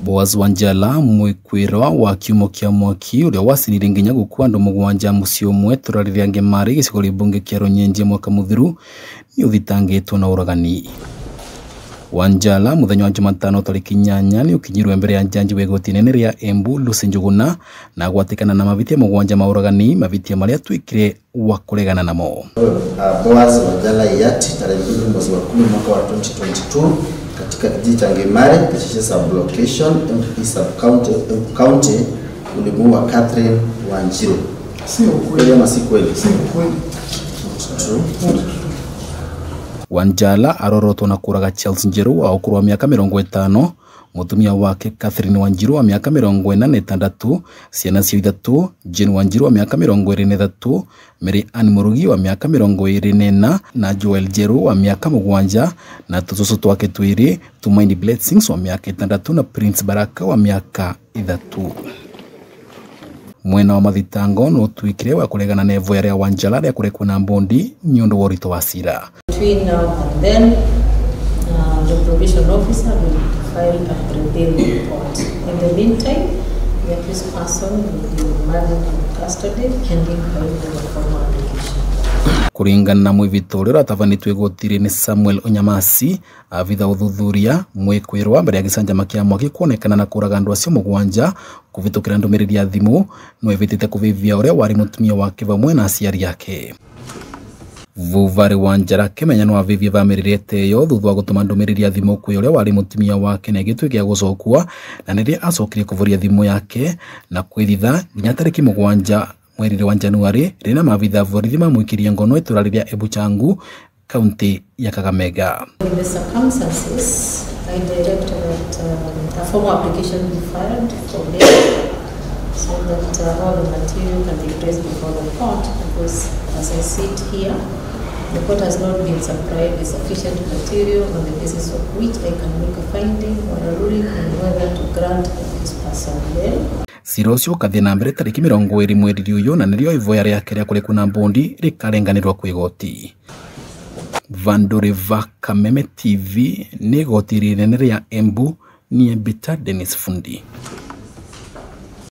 Boaz Wanjala mwikwirwa wa kiumo kia mwaki uria wacinire nginya gukua andu mugwanja mucii umwe itura riria Ngemari gicigo mbunge kia Runyenje mwaka muthiru ni uthitangitwo na uragani. Wanjala muthenya wa Jumatano tariki 8 ni ukinyirwe mbere ya njanji wa igoti inene ria Embu Lucy Njuguna na gwatikana na mavitia mugwanja ma uragani mavitia maria twikire wa kuregana namo. Boaz Wanjala Iyati tarehe 2 mwezi wa 10 mwaka wa 2022 katika kijiji cha Ngemari, Kishishe sub location, MP sub county, county ulimuua Catherine Wanjiru. Sio kweli ama si kweli? Sio kweli. True. Wanjala arorotwo na kuraga Charles Njeru wa ukuru wa miaka 50, mutumia wake Catherine Wanjiru wa miaka 46, ciana cio 3, Jane Wanjiru wa miaka 23, Mary Ann Murugi wa miaka 24 na Joel Njeru wa miaka 7 na tucucu twake twiri Tumaini Blessings wa miaka 6 na Prince Baraka wa miaka 3. Mwena wa mathitango no twikire wa kuregana na ivoya ria Wanjala ria kurekwo na mbondi ni undu wa urito wa cira. Between now and then, the probation officer will file a pre-bail report. In the meantime, the accused person will be remanded in custody pending filing of a formal application. Kuringana na mwivito uria uratabanitwe igoti-ini ni Samuel Onyamasi, abitha uthuthuria mwikwirwa mbere ya gicanjama kia mwaki kuonekana na kuraga andu acio mugwanja kuvitukira ndumiriri ya thimu no ivitite kuvivia uria wari mutumia wake vamwe na aciari ake. Vuvari Wanjala kimenya no avivie bamĩrĩ ĩtĩo thutha wa gũtũma ndũmĩrĩri ya thimũ kwĩ ũrĩa warĩ mũtumia wake na ĩgĩtuĩka ya gũcokwo na nĩrĩo acokire kũbũria thimũ yake na kwĩthitha nginya tarĩki 7 mweri wa Januari rĩrĩa maabitha borithi mamũikirie ngono itũra rĩrĩa Ebuchangu kaunti ya Kakamega. In the circumstances, I direct that a formal application be filed for bail so that all the material can be placed before the court, because as I sit here, the court has not been supplied with sufficient material on the basis of which I can make a finding or a ruling on whether to grant the accused person bail. Cira ũcio ũkathiĩ na mbere tarĩki 20 mweri ũyũ na nĩrĩo ivoya rĩake rĩa kũrekwo na mbondi rĩkarenganĩrwo kwĩ igoti. Vandoreva Kameme TV nĩ igoti rĩnene rĩa Embu, niĩ Mbita Dennis Fundi.